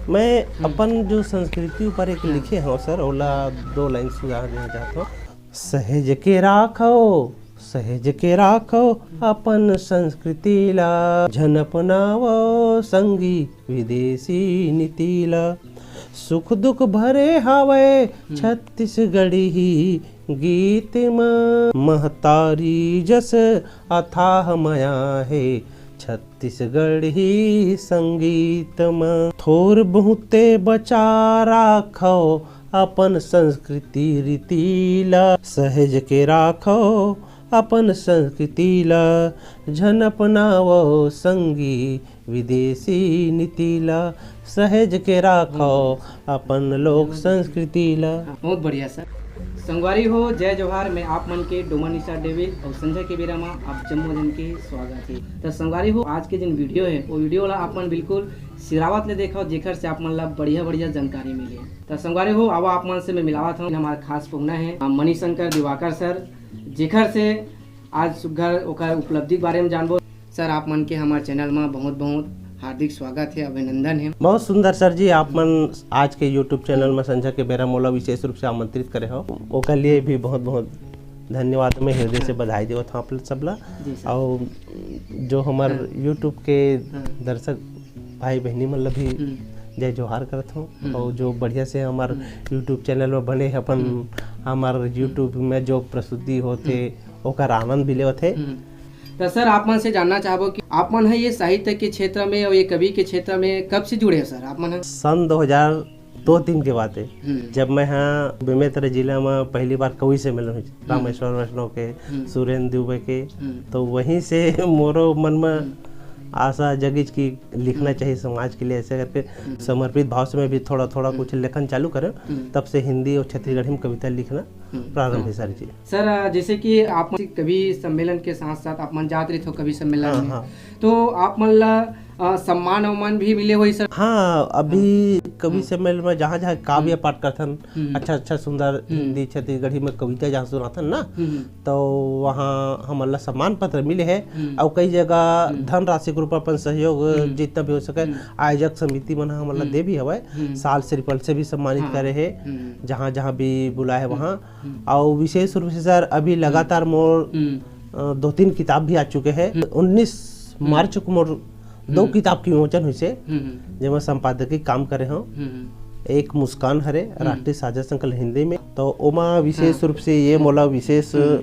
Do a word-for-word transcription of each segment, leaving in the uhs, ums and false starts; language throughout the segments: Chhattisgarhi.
मैं अपन जो संस्कृति ऊपर एक लिखे हव सर, ओला दो लाइन सुझाव देना चाहत हव। सहेज के राखव, सहेज के राखव अपन संस्कृति ला, झन अपनावव संगी विदेशी नीति ला। सुख दुख भरे हावय छत्तीसगढ़ी गीत म, महतारी जस अथाह मया हे छत्तीसगढ़ी संगीत म। थोर बहुते बचा राखव अपन संस्कृति रीति ला, सहेज के राखव अपन संस्कृति ला, झन अपनावव संगी विदेशी नीति ला, सहेज के राखव अपन लोक संस्कृति ला। हाँ, बहुत बढ़िया सर। संगवारी हो, जय जोहार। मैं आप मन के डोमन निशा डेविल अउ संझा के बेरा म आप जम्मो जन के स्वागत हे। त संगवारी हो, आज के जिन वीडियो हे, वो वीडियो ला आप मन बिल्कुल सिरावत ले देखव, जेखर से आप मन ला बढ़िया-बढ़िया जानकारी मिले। त संगवारी हो, आवा आप मन से मैं मिलावत हूँ, हमार खास पहुना हे, अ, मणिशंकर दिवाकर सर, जेखर से आज सुग्घर ओकर उपलब्धि के बारे में जानबो। सर, आप मन के हमार चैनल म बहुत-बहुत हार्दिक स्वागत हे, अभिनंदन हे। बहुत सुंदर सर जी, आप मन आज के YouTube चैनल म संझा के बेरा मोला विशेष रूप से आमंत्रित करे हो, ओकर लिए भी बहुत-बहुत धन्यवाद। मैं हृदय से बधाई देवत हूँ आप सबला। जी सर। अउ जो हमार हाँ। YouTube के हाँ। दर्शक भाई बहिनी मन ल भी हम्म। जय जोहार करत हूँ। हम्म। अउ जो बढ़िया से हमार हम्म। YouTube चैनल म बने हे अपन, हम्म। हमार YouTube में जो प्रस्तुति होथे, हम्म। ओकर आनंद भी लेवत हे। हम्म। त सर, आप मन से जानना चाहबो कि आप मन ह ये साहित्य के क्षेत्र में अउ ये कवि के क्षेत्र में कब से जुड़े हो सर? आप मन ह सन दो हजार दो तीन के बात हे, हम्म। जब मैं ह बेमेतरा जिला म पहली बार कवि सम्मेलन होइस, हम्म। रामेश्वर वैष्णव के, हम्म। सुरेंद्र दुबे के, हम्म। तो वहीं से मोरो मन म हम्म। आशा जगिस कि लिखना हम्म। चाहिए समाज के लिए, ऐसे करके हम्म। समर्पित भाव से मैं भी थोड़ा-थोड़ा हम्म। कुछ लेखन चालू करें। हम्म। तब से हिंदी और छत्तीसगढ़ी में कविता लिखना हम्म। प्रारंभ हे सर जी। सर, अ, जैसे कि आप मन कवि सम्मेलन के साथ-साथ आप मन जात रहिथो कवि सम्मेलन हाँ, में, हाँ। तो आप मन ला, अ, सम्मान उम्मान भी मिले होही सर? हाँ, अभी हाँ। कवि हाँ। सम्मेलन में जहाँ-जहाँ काव्य हम्म। पाठ करथन, हम्म। अच्छा-अच्छा सुंदर हम्म। हिंदी छत्तीसगढ़ी में कविता जहाँ सुनाथन ना, हम्म। तो वहाँ हमन ला सम्मान पत्र मिले हे। हम्म। अउ कई जगह हम्म। धनराशि के रूप में अपन सहयोग हम्म। जितना भी हो सके, हम्म। आयोजक समिति मन ह हमन ला हम्म। दे भी हवय। हम्म। साल श्रीफल से भी सम्मानित हाँ। करे हे, हम्म। जहाँ-जहाँ भी बुलाए हे हम्म। वहाँ। हम्म। अउ विशेष रूप से सर, अभी हम्म। लगातार मोर, हम्म। अ, दो तीन किताब भी आ चुके हे। हम्म। उन्नीस हम्म। मार्च को मोर दो हम्म। किताब के विमोचन होइस हे, हम्म, हम्म। जेमा संपादकीय काम करे हव। हम्म, हम्म। एक मुस्कान हरे, हम्म। राष्ट्रीय साझा संकलन हिंदी में, तो ओमा विशेष हाँ। रूप से ये हम्म। मोला विशेष, हम्म।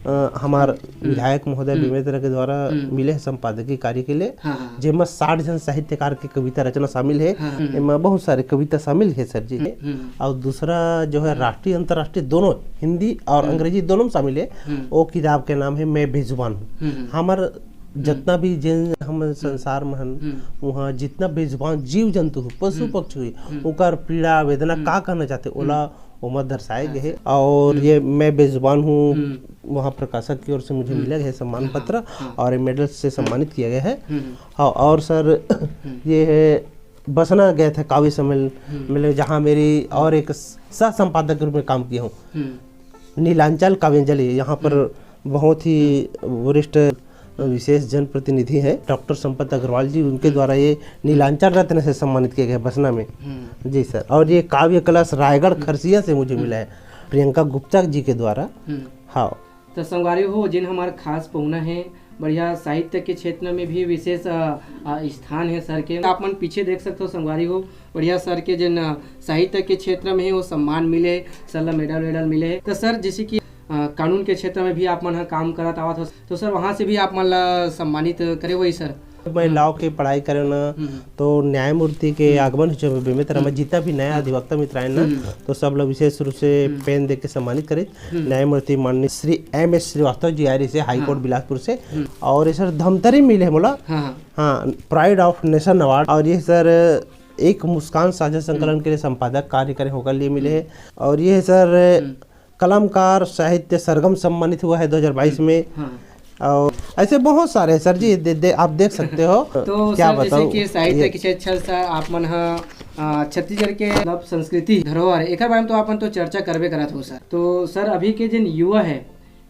अ, हमार हम्म। विधायक महोदय हम्म। बेमेतरा के द्वारा हम्म। मिले हे संपादकीय कार्य के लिए, हाँ, हाँ। जेमा साठ झन साहित्यकार के कविता रचना शामिल हे। हाँ, हम्म। एमा बहुत सारे कविता शामिल हे सर जी। हम्म, हम्म। अउ दूसरा जो है हम्म। राष्ट्रीय अंतर्राष्ट्रीय दोनों हिंदी और हम्म। अंग्रेजी दोनों में शामिल हे। हम्म। वो किताब के नाम हे मैं बेजुबान हूँ। हम्म, हम्म। हमर हम्म। जतना भी जेन हम हम्म। संसार में हन, हम्म। वहाँ जितना बेजुबान जीव जंतु हो, पशु हम्म। पक्षी हो, हम्म। ओकर पीड़ा वेदना हम्म। का कहना चाहते, ओला हम्म। ओमा दर्शाए हाँ, गे हे। सर। और हम्म। ये मैं बेजुबान हूँ, हम्म। वहाँ प्रकाशक की ओर से मुझे हम्म। मिला गया है सम्मान हाँ, पत्र हाँ। और ये मेडल से हम्म। सम्मानित किया गया है। हम्म। हाँ, और सर, हम्म। ये है बसना गया था काव्य सम्मेलन हम्म। में, जहाँ मेरी और एक सह संपादक के रूप में काम किया हूँ। हम्म। नीलांचल काव्यांजलि, यहाँ पर हम्म। बहुत ही हम्म। वरिष्ठ विशेष जनप्रतिनिधि हैं डॉक्टर संपत अग्रवाल जी, उनके हम्म। द्वारा ये नीलांचल रत्न से सम्मानित किया गया बसना में। हम्म। जी सर, और ये काव्य कलश रायगढ़ हम्म। खरसिया से मुझे हम्म। मिला है, प्रियंका गुप्ता जी के द्वारा। हम्म। हाँ। तो संगवारी हो, जिन हमार खास पहुना है, बढ़िया साहित्य के क्षेत्र में भी विशेष, अ, अ, स्थान है सर के। आप मन पीछे देख सकते हो संगवारी हो, बढ़िया सर के जिन, अ, साहित्य के क्षेत्र में है, वो सम्मान मिले, सर ला मेडल वेडल मिले। तो सर, जैसे कि, अ, कानून के क्षेत्र में भी आप मन ह काम करत आवत हो, तो सर, वहाँ से भी आप मन ला सम्मानित करे होही सर? मैं हाँ। लॉ के पढ़ाई करे ना, हम्म। तो न्यायमूर्ति के हम्म। आगमन हो जब बेमेतरा में हम्म। जितना भी नया हाँ। अधिवक्ता मित्र आए ना, हम्म। तो सब लोग विशेष रूप से हम्म। पेन दे के सम्मानित करे। हम्म। न्यायमूर्ति माननीय श्री एम एस श्रीवास्तव जी आए रहिसे हाई कोर्ट हाँ। बिलासपुर से, हम्म। और ये सर धमतरी मिले हे मोला। हाँ, हाँ। हाँ, Pride of Nation Award। और ये सर एक मुस्कान साझा संकलन हम्म। के लिए संपादक कार्य करे होकर लिए मिले हे। हम्म। और ये सर हम्म। कलमकार साहित्य सरगम सम्मानित हुआ है दो हज़ार बाईस हम्म। में। हाँ। और ऐसे बहुत सारे हैं सर जी, दे, दे, आप देख सकते हो। तो क्या सर, जैसे बताऊं? कि साहित्य ये के क्षेत्र सर, आप मन ह, अ, छत्तीसगढ़ के मतलब संस्कृति धरोहर, एकर बारे में तो आप मन तो चर्चा करबे करत हो सर। तो सर, अभी के जिन युवा है,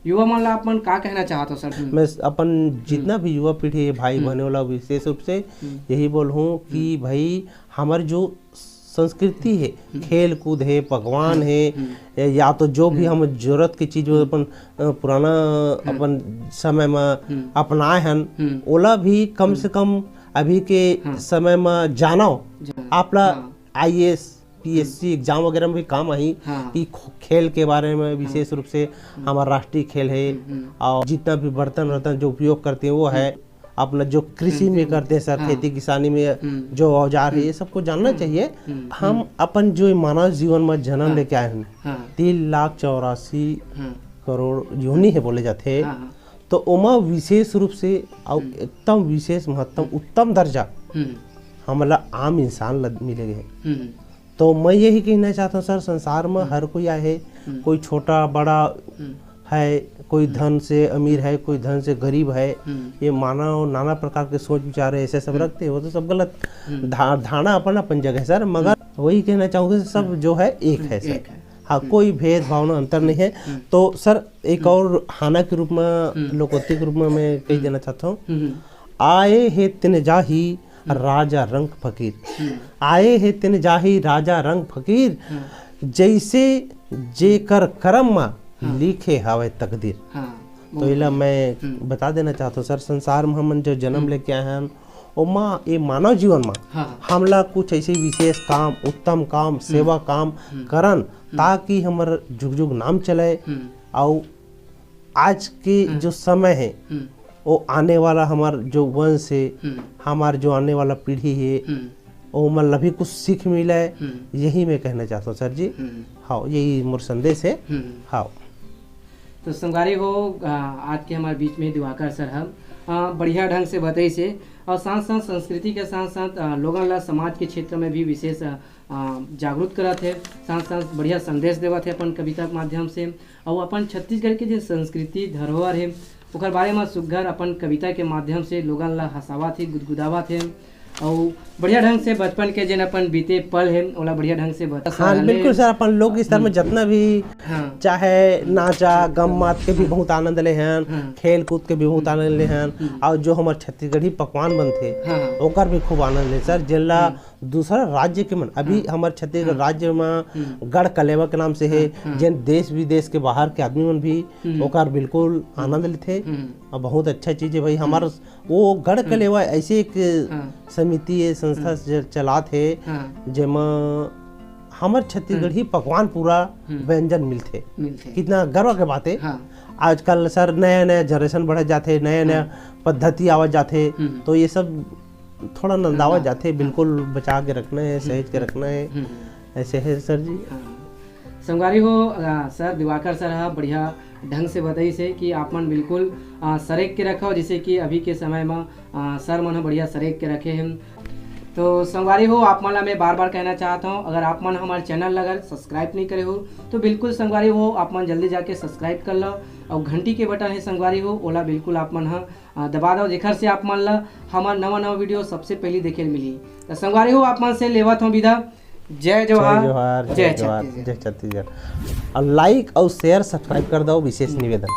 युवा मन ला आप मन का कहना चाहत हो सर? हम्म। मैं अपन जितना भी युवा पीढ़ी है, भाई हम्म। बहनों ला विशेष रूप से हम्म। यही बोलूँ कि हम्म। भाई, हमार जो संस्कृति है, हम्म। खेल कूद है, पकवान हाँ। है, हम्म। या तो जो भी हम्म। हम जरूरत की चीज हम्म। अपन, अ, पुराना हम्म। अपन समय में हम्म। अपनाए हन, हम्म। ओला भी कम हम्म। से कम अभी के हाँ। समय में जानो। जानो। आप ला हाँ। I A S, P S C हम्म। एग्जाम वगैरह में भी काम आही हाँ। कि ख-, खेल के बारे में विशेष हाँ। रूप से हम्म। हमारा राष्ट्रीय खेल है हम्म, हम्म। और जितना भी बर्तन वर्तन जो उपयोग करते हैं वो हम्म। है, अपना जो कृषि हम्म, में हम्म। करते हैं सर, हाँ। खेती किसानी में हम्म। जो औजार है, हम्म। ये सबको जानना हम्म, चाहिए। हम्म, हम हम्म। अपन जो मानव जीवन में जन्म हाँ। लेके आए हैं, हाँ। तीन लाख चौरासी हाँ। करोड़ योनि है बोले जाते हैं, हाँ, हाँ। तो ओमा विशेष रूप से और हम्म। एकदम विशेष महत्तम, हम्म। उत्तम दर्जा हम्म। हमला आम इंसान ला मिले गए। हम्म। तो मैं यही कहना चाहता हूँ सर, संसार में हम्म। हर कोई आहे, हम्म। कोई छोटा बड़ा हम्म। है, कोई हम्म। धन से अमीर है, कोई धन से गरीब है। हम्म। ये मानव नाना प्रकार के सोच विचार है, ऐसे सब हम्म। रखते हैं, वो तो सब गलत हम्म। धा-, धारणा अपन अपन जगह है सर, मगर हम्म। वही कहना चाहूँगा, सब हम्म। जो है एक हम्म, है सर। एक है। हाँ, हम्म। कोई भेदभाव ना, अंतर नहीं है। हम्म। तो सर, एक हम्म। और हाना के रूप में, हम्म। लोकोक्ति के रूप में मैं कही हम्म। देना चाहता हूँ, हम्म, हम्म। आए हे तिन जाही हम्म। राजा रंग फकीर। हम्म। आए हे तिन जाही राजा रंग फकीर, हम्म। जैसे जेकर करम मा हाँ। लिखे हवे तकदीर। हाँ, तो बहुत एला बढ़िया। मैं हम्म। बता देना चाहता हूँ सर, संसार में हमन जो जन्म हम्म। लेके आए हैं, ओमा ये मानव जीवन मा हाँ। हमला कुछ ऐसे विशेष काम, उत्तम काम, हम्म। सेवा काम हम्म। करन, हम्म। ताकि हमर जुग जुग नाम चले। हम्म। और आज के हम्म। जो समय है, हम्म। वो आने वाला हमार जो वंश है, हम्म। हमार जो आने वाला पीढ़ी है, हम्म। वो मन ला भी कुछ सीख मिले, हम्म। यही मैं कहना चाहता हूँ सर जी। हम्म। हाँ, यही मोर संदेश है। हम्म। हाँ। तो संगवारी हो, आ, आज के हमारे बीच में दिवाकर सर हम, आ, बढ़िया ढंग से बताइस हे और साथ-साथ संस्कृति के साथ-साथ, आ, लोगन ला समाज के क्षेत्र में भी विशेष, आ, आ, जागरूक करत हे, साथ-साथ बढ़िया संदेश देवत हे अपन कविता के माध्यम से। अउ अपन छत्तीसगढ़ के जे संस्कृति धरोहर हे, ओकर बारे म सुग्घर अपन कविता के माध्यम से लोगन ला हंसावत हे, गुदगुदावत हे। अउ बढ़िया ढंग से बचपन के जेन अपन बीते पल हे, ओला बढ़िया ढंग से बता हाँ, सकत हे। बिल्कुल सर, अपन लोक स्तर में हम्म। जितना भी हाँ। चाहे नाचा, गम मात के भी बहुत आनंद ले हन, हाँ। खेल कूद के भी बहुत हम्म। आनंद ले हन, हम्म। और जो हमर छत्तीसगढ़ी पकवान बनथे, हाँ, हाँ। ओकर भी खूब आनंद ले सर, जेला हम्म। दूसरा राज्य के मन, अभी हाँ। हमर छत्तीसगढ़ हाँ। राज्य में हम्म। गढ़ कलेवा के नाम से हे, हाँ, हाँ। जेन देश विदेश के बाहर के आदमी मन भी हम्म। ओकर बिल्कुल हम्म। आनंद लेथे। हम्म। और बहुत अच्छा चीज है भाई, हम्म। हमार वो गढ़ हम्म। कलेवा ऐसे एक हाँ। समिति है, संस्था हम्म। ज-, चलात हे, हाँ। जेमा हमर छत्तीसगढ़ी हम्म। पकवान पूरा हम्म। व्यंजन मिलथे। मिलथे। कितना गर्व के बात है। हाँ। आजकल सर नया नया जनरेशन बढ़त जाथे, नया नया हाँ। पद्धति आवत जाथे, हम्म। तो ये सब थोड़ा नंदावत हाँ। जाथे, हाँ। बिल्कुल बचा के रखना है, हम्म, सहेज के हम्म, रखना है। हम्म। ऐसे है सर जी। हाँ। संगवारी हो, आ, सर दिवाकर सर हा बढ़िया ढंग से बताइस हे कि आप मन बिल्कुल, आ, सरेक के रखव, जैसे कि अभी के समय म, आ, सर मन ह बढ़िया सरेक के रखे हे। तो संगवारी हो, आप मन ला मैं बार-बार कहना चाहत हूँ, अगर आप मन हमारे चैनल ला अगर सब्सक्राइब नहीं करे हो, तो बिल्कुल संगवारी हो, आप मन जल्दी जाके सब्सक्राइब कर लो और घंटी के बटन है संगवारी हो, ओला बिल्कुल आप मन ह, आ, दबा दो, जेखर से आप मन ला हमार नवा-नवा वीडियो सबसे पहली देखे ल मिलही। तो संगवारी हो, आप मन से लेवत हूँ विदा। जय जोहार, जय जोहार, जय जय जोहार, छत्तीसगढ़। जय छत्तीसगढ़। और लाइक और शेयर, सब्सक्राइब कर दो, विशेष निवेदन।